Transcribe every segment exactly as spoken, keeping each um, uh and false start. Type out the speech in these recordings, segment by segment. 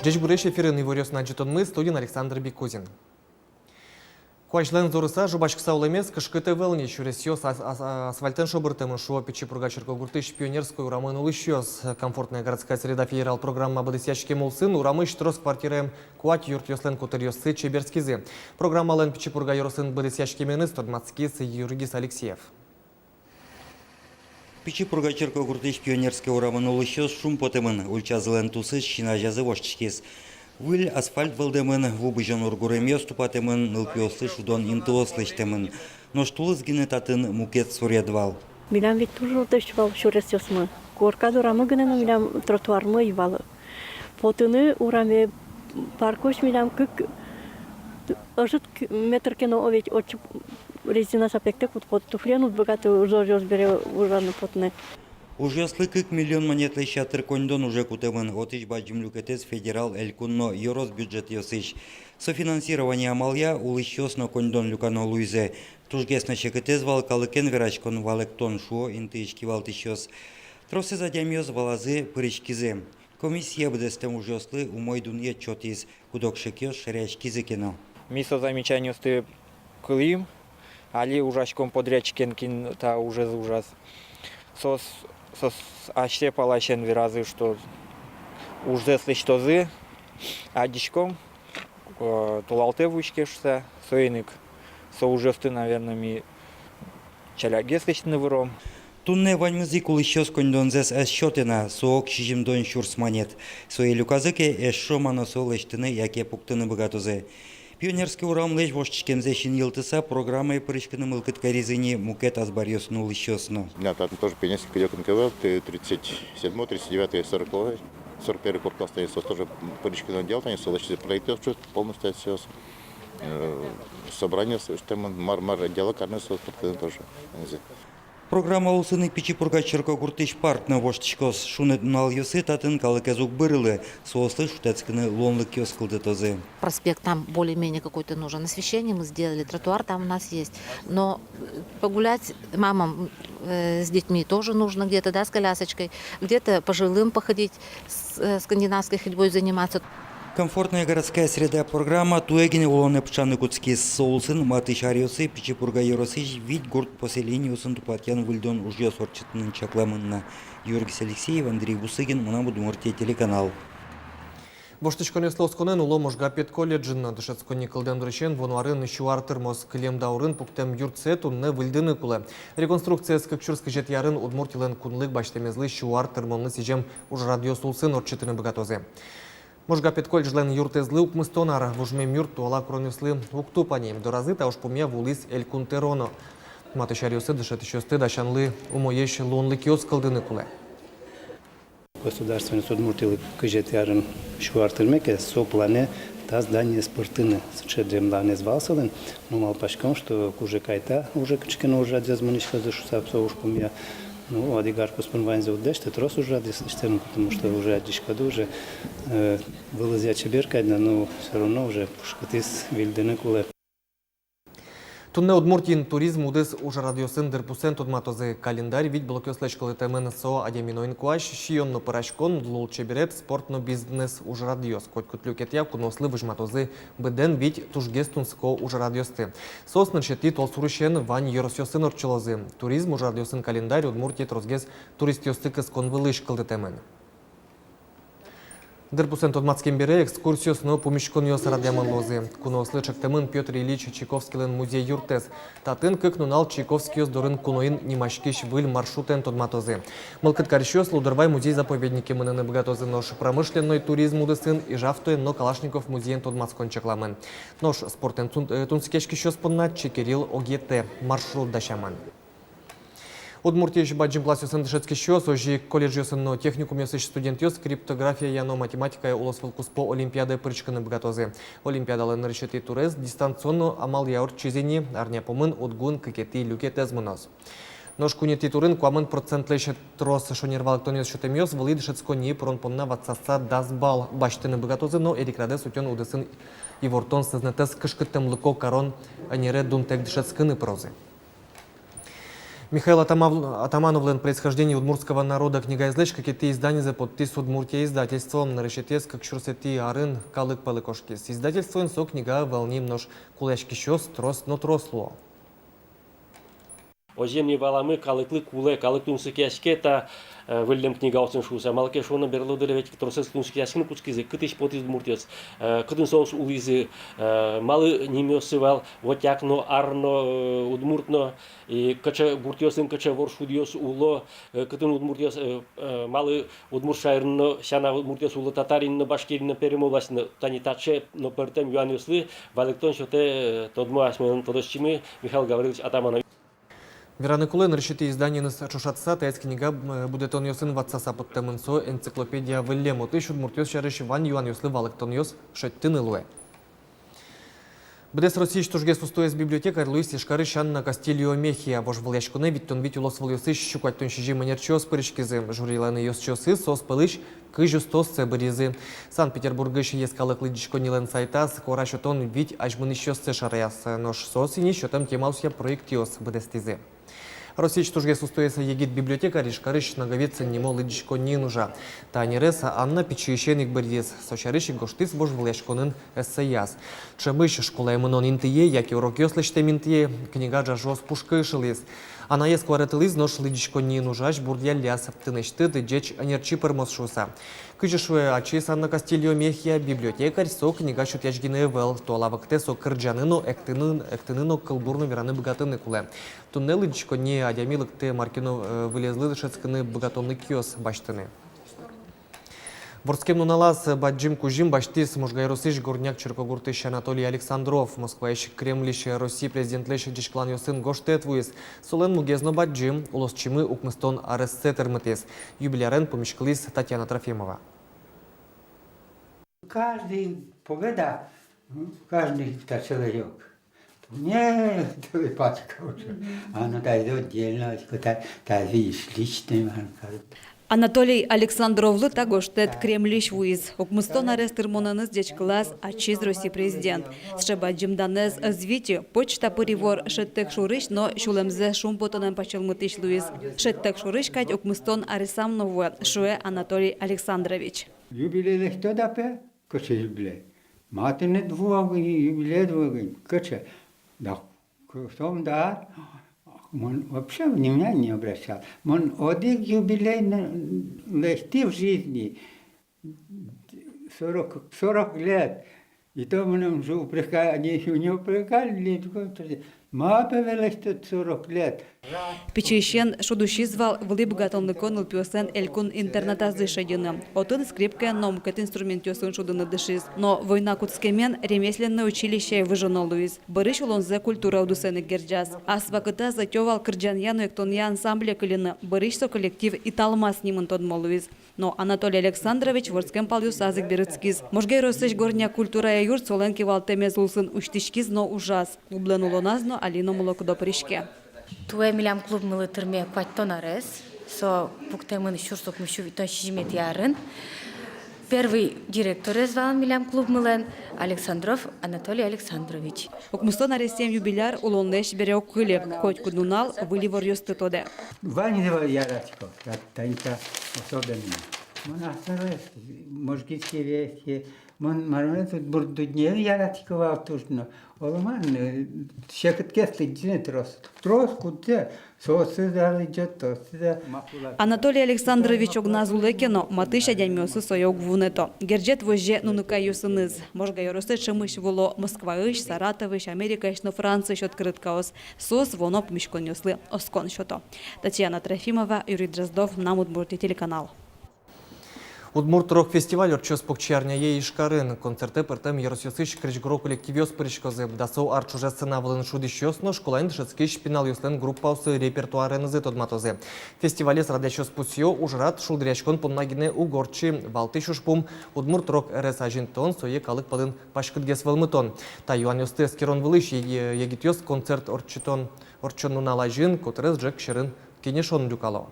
Ӟечбуресь! Эфирын иворъёсын адӟытонмы, студиын Александр Бекузин. Куазьлэн зорыса, жубаськыса улэмез кышкыт ӧвӧл ни. Сюресъёс ас-, ас-, асфальтэн шобыртэмын, шуо Пичи Пурга черкогуртысь Пионерской урамын улӥсьёс. «Комфортная городская среда» федерал программа быдэсъяськем улсын урамысь трос квартираем куать юртъёслэн котыръёссы чеберскизы. Программалэн Пичи Пурга ёросын быдэсъяськеменыз тодматскиз Юргис Алексеев. Пичи Пурга черкогуртысь Пионерской урамын улӥсьёс шумпотэмын. Ульчазылэн тусыз син азязы воштӥськиз. Выль асфальт вӧлдэмын, ву бызён ургуремъёс тупатэмын, нылпиослы шудон интыос лэсьтэмын. Нош тулыс гинэ татын мукет суред вал. Милям ведь туж урдысь вал сюресъёсмы. Корка дорамы гинэ но милям тротуармы ӧй вал. Потыны ураме, паркозь милям кык, ӧжыт к-, метр ке но, о ведь, отчы резина сапегтэк уд пот, туфлиен уд быгаты, ужъёс бере ужаны потыны. Ужъёслы кык миллион манетлэсь ятыр коньдон уже кутэмын, отысь бадӟым люкетэз федерал, элькун но ёрос бюджетъёсысь. Софинансирование амалъя улӥсьёс но коньдон люкано луизы. Тужгес но секытэз вал калыкен вераськон, валэктон, шуо интыысь кивалтӥсьёс. Тросэз адямиос валазы, пыриськизы. Комиссия быдэстэм ужъёслы умой дунъет сётӥз, куд-ог шекъёс шараяськизы ке но. Ми со замечаниосты кылӥм, али ужаськом подрядчикен, кин та ужез ужаз. Соос, соос асьсэ паласен веразы, что ужзэс лэсьтозы, адӟиськом, э, толалтэ вуиське шуса, соин ик со ужъёсты, наверно, ми ӵалякгес лэсьтыны выром. Туннэ ваньмыз ик улӥсьёс коньдонзэс ӧз сётэ на, со ог сизьымдон сюрс манет. Сое люказы ке, эшшо мано со лэсьтыны яке пуктыны быгатозы. Пионерской урамлэсь воштӥськемзэ синйылтыса, программае пыриськыны мылкыд каризы ни мукет азбаръёсын улӥсьёс но. Да, татын тоже Пионерский переулок эн ка бэ, т-, тридцать седьмой, тридцать девятый, сороковой, сорок первый корпус, соос тоже пыриськыны отдел, тани соос лэсьтӥзы проектъёс, полностью соос, э, собраниос ыстэмын, мар-мар отделъёс карыны соос пыртӥзы тоже. Программа улсын ик Пичи Пурга черкогуртысь парк но воштӥськоз. Шуныт нуналъёсы татын калыкез уг бырылы, соослы шутэтскыны луонлыкъёс кылдытозы. Проспект там более-менее какой-то нужен, освещение мы сделали, тротуар там у нас есть. Но, э, погулять мамам, э, с детьми тоже нужно где-то, да, с колясочкой, где-то пожилым походить, с, э, скандинавской ходьбой заниматься. «Комфортная городская среда» программа туэ гинэ улонэ пыӵаны кутскиз. Со улсын матысь аръёсы Пичи Пурга ёросысь вить гурт поселениосын тупатъян-выльдон ужъёс ортчытыны чакламын на. Юргис Алексеев, Андрей Бусыгин, «Мынам Удмуртие» телеканал. Воштӥськонъёслы осконэн уло Можга педколледжын но. Дышетсконни кылдэм дырысен вуоно арын сю ар тырмоз. Кылем даурын пуктэм юртсэ туннэ выльдыны кулэ. Реконструкциез кык сюрс кызетӥ арын Удмуртилэн кунлык басьтэмезлы сю ар тырмонлы сӥзем ужрадъёс улсын ортчытыны быгатозы. Можга педколледжлэн юртэзлы укмыстон ар. Вужмем юрт туала куронъёслы уг тупа ни. Доразы та ужпумъя вуылӥз Элькун тӧро но. Матысь аръёсы дышетӥсьёсты дасянлы умоесь луонлыкъёс кылдыны кулэ. Государственность Удмуртилы кызетӥ арын сю ар тырме ке, со плане та зданиез пыртыны, сыӵе дэмланэз вал солэн. Ну, малпаськом, что уже кайта, уже кыӵе ке но ужрадъёс мынӥськозы шуса, со ужпумъя. Ну, одӥг ар куспын ваньзэ уд лэсьты, трос ужрадъёс лэсьтэмын, потому что уже адӟиськоды, уже, э, вылызъя чебер кадь на, но всё равно уже пушкытӥз выльдыны кулэ. Туннэ Удмуртиын туризм удыс ужрадъёсын дырпусэн тодматозы. Календарь вить блоклэсь кылдытэмын. Со адями но инкуазь, сиён но пӧраськон, лулчеберет, спорт но бизнес ужрадъёс. Котькуд люкетъя куноослы возьматозы быдэн вить тужгес тунсыко ужрадъёсты. Соос нырысетӥ толсурысен вань ёросъёсын ортчылозы. Туризм ужрадъёсын календарь Удмуртие тросгес туристъёсты кыскон вылысь кылдытэмын. Дырпусэн тодматскем бере экскурсиос но пумиськонъёс радъямын луозы. Куноослы чектэмын Пётр Ильич Чайковскийлэн музей-юртэз. Татын кык нунал Чайковскийёс дорын куноын нимаськись выль маршрутэн тодматозы. Мылкыд карисьёс Лудорвай музей-заповеднике мыныны быгатозы, нош промышленной туризм удысын Ижавтоын но Калашников музейын тодматскон чакламын. Нош спортэн тун-, э, тунсыкъяськисьёс понна Чекерил огъетэ маршрут дасямын. Удмуртиысь бадӟым классъёсын дышетскисьёс, озьы ик колледжъёсын но техникумъёсысь студентъёс криптографияя но математикая улосвылкуспо олимпиадае пыриськыны быгатозы. Олимпиадалэн нырысетӥ турез дистанционно амалъя ортчиз ини. Арня пумын УдГУын кыкетӥ люкетэз мыноз. Нош куинетӥ турын куамын процентлэсь трос шонер валэктонъёс сётэмъёс вылӥ дышетсконние пырон понна ватсаса дас балл басьтыны быгатозы но эрикрадэз утён удысын ивортон сӧзнэтэз кышкыттэмлыко карон ӧнере дунтэк дышетскыны пырозы. Михаил Атамав-, Атамановлэн «Происхождение удмуртского народа» книгаезлэсь кыкетӥ изданизэ поттӥз «Удмуртия» издательство. Нырысетӥез кык сюрсэтӥ арын калык пӧлы кошкиз. Издательствоын со книга ӧвӧл ни, нош кулэяськисьёс трос но трос луо. Озьы ми валамы, калыклы кулэ, калык тунсыкъяське та, э, выллем книгаосын шуыса. Малы ке шуоно, берло дыре ведь тросэз тунсыкъяськыны кутскизы, кытысь потӥз удмуртъёс, э, кытын соос улӥзы, э, малы нимъёссы вал Отяк но, Ар но, э, Удмурт но, и кыӵе гуртъёсын кыӵе воршудъёс уло, э, кытын удмуртъёс, э, э, малы удмурт шаерын но сяна удмуртъёс уло Татарин но, Башкирин но, Пермь областьын но. Тани таӵе но пӧртэм юанъёслы валэктон сётэ, э, тодмо асьмелэн тодосчимы Михаил Гаврилович Атаманов. Вераны кулэ, нырысетӥ изданиеныз ӵошатыса, таиз книга, э, будэтонъёсын ватсаса поттэмын. Со энциклопедия выллем, отысь удмуртъёс сярысь вань юанъёслы валэктонъёс шедьтыны луэ. Быдэс Россиысь тужгес устоез библиотекарь луиз Ижкарысь Анна Кастильо Мехия. Вожвылъяськонэ витьтон вить улосвылъёсысь сю куатьтон сизьым ӧнерчиос пыриськизы. Жюрилэн ёзчиосыз соос пӧлысь кызь устоосты бырйизы. Санкт-Петербургысь йӧскалык лыдӟиськоннилэн сайтаз куара сётон вить азьмынӥсьёссэ шараяз, нош соос ини сётэм темаосъя проектъёс быдэстӥзы. Россиысь тужгес устоез егит библиотекарь Ижкарысь «Наговицын» нимо лыдӟиськонниын ужа. Та ӧнерез Анна пичиысен ик бырйиз, со сярысь ик гожтӥз вожвылъяськонын эссеяз. Ӵемысь школае мынон интые яке урокъёс лэсьтэм интые книга ӝажыос пушкы ышылӥз. Анаез куаретылӥз, нош лыдӟиськонниын ужась бурдъялляз, тынэсьтыд ӟеч ӧнерчи пӧрмоз шуыса. Кызьы шуэ ачиз Анна Кастильо Мехия, библиотекарь со книга сётъясь гинэ ӧвӧл, туала вакытэ со кырӟаны но, эктыны, эктыны но, кылбур но вераны быгатыны кулэ. Туннэ лыдӟиськонние адями лыктэ мар ке но, э, вылезлы дышетскыны быгатонлыкъёс басьтыны. Вордскем нуналаз бадӟым кузьым басьтӥз Можга ёросысь Горняк черкогуртысь Анатолий Александров. Москваысь Кремльысь Росси президентлэсь ӟечкыланъёсын гожтэт вуиз. Солэн мугез но бадӟым, улосчимы укмыстон арессэ тырмытӥз. Юбилярен пумиськылӥз Татьяна Трофимова. Каждый победа, м, каждый та человек. Не, это пачка уже. Мгм. А ну, та это отдельно, та, та, видишь, личный, м, как. Анатолий Александровлы та гожтэт Кремльысь вуиз. Укмыстон арес тырмонэныз ӟечкылаз ачиз Росси президент. Сыӵе бадӟым данэз ӧз вите, почта пыр ивор шӧдтэк шурысь но сюлэмзэ шумпотонэн пачылмытӥсь луиз. Шӧдтэк шурысь кадь укмыстон аресам но вуэ, шуэ Анатолий Александрович. Юбилей лэсьтод-а, пе? Кыӵе юбилей? Ма тыныд вуэ гинэ, юбилей вуэ гинэ. Кыӵе? Да, к-, сомында ар. Мон вообще внимания не обращал. Мон одӥг юбилей на-, лэсьтӥ в жизни. Сорок, сорок лет. И то мыным же упрека-, они ещё не упрекали, не только, ма, пе, велэсьтод сорок лет. Пичиысен шудӥсез вал, вылӥ быгатонлыко нылпиослэн элькун интернатазы шедьыны. Отын скрипкаен но мукет инструментъёсын шудыны дышиз. Но война кутскемен ремесленное училищее выжоно луиз. Бӧрысь улонзэ культура удысэн ик герӟаз. Ас вакытаз ӧтё вал кырӟанъя но эктонъя ансамбле кыльыны. Бӧрысь со коллектив «Италмас» нимын тодмо луиз. Но Анатолий Александрович вордскем палъёсаз ик берытскиз. Можга ёросысь Горняк культурая юрт солэн кивалтэмез улсын усьтӥськиз но ужаз. Клублэн улоназ но али но мылокыдо пыриське. Туэ милям клубмылы тырме куатьтон арес. Со пуктэмын сюрс укмыссю витьтон сизьыметӥ арын. Первый директорез вал милям клубмылэн Александров Анатолий Александрович. Укмыстон аресъем юбиляр улонлэсь бере уг кыле, котькуд нунал выль иворъёсты тодэ. Ваньзэ вал яратӥсько, та-, тани та особенно. Мон асьмелэсь можгинский веське, мон, мар-мар, тут бурдудне яратӥсько вал туж но. Оло мар, э, секыт кес лыдӟыны трос. Трос кудзэ, соосыз-а лыдӟо, соосыз-а. Анатолий Александрович огназ улэ ке но, матысь адямиосыз сое уг вунэто. Герӟет возе нуныкайёсыныз. Можга ёросэ ӵемысь вуыло Москваысь, Саратовысь, Америкаысь но Франциысь открыткаос. Соос вуоно пумиськонъёслы оскон сёто. Татьяна Трофимова, Юрий Дроздов, «Мынам Удмуртие» телеканал. Удмурт рок-фестиваль ортчоз покчиарняе Ижкарын. Концертэ пӧртэм ёросъёсысь крезьгуро коллективъёс пыриськозы. Дасо ар ӵоже сцена вылын шудӥсьёс но школаын дышетскись пиналъёслэн группаосы репертуаренызы тодматозы. Фестивалез радъясьёс пусъё: ужрад шулдыръяськон понна гинэ уг ортчы. Валтӥсь ужпум — удмурт рок ӧрез азинтон, сое калык пӧлын паськытгес вӧлмытон. Та юанъёсты эскерон вылысь еги-, егитъёс концерт ортчытон, ортчон нунал азьын котырес ӝӧк сьӧрын кенешон люкало.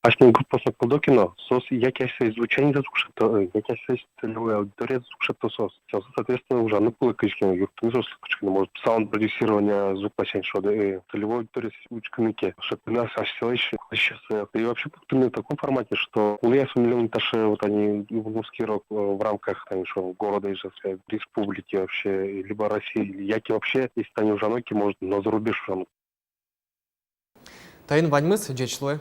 Асьме группаосы кылдо ке но, соос яке асьсэ звучаниезэ уг шедьто, э, яке асьсэ целевой аудиториезэ уг шедьто соос. Соос, соответственно, ужаны кулэ кызьы ке но, юрттыны соос кыӵе ке но, может, саунд-продюсирование, звук ласянь шуод, э, целевой аудиториез учкыны ке, шедьтыны асьсэлэсь, асьсэлэсь. И вообще пуктыны в таком формате, что кулэ-а со милемлы таӵе, вот, тани удмуртский рок, э, в рамках, тани шуом, города Ижевска, республики вообще, либо России, яке вообще, если тани ужано ке, может, на зарубеж ужано. Таин ваньмыз, ӟеч луэ.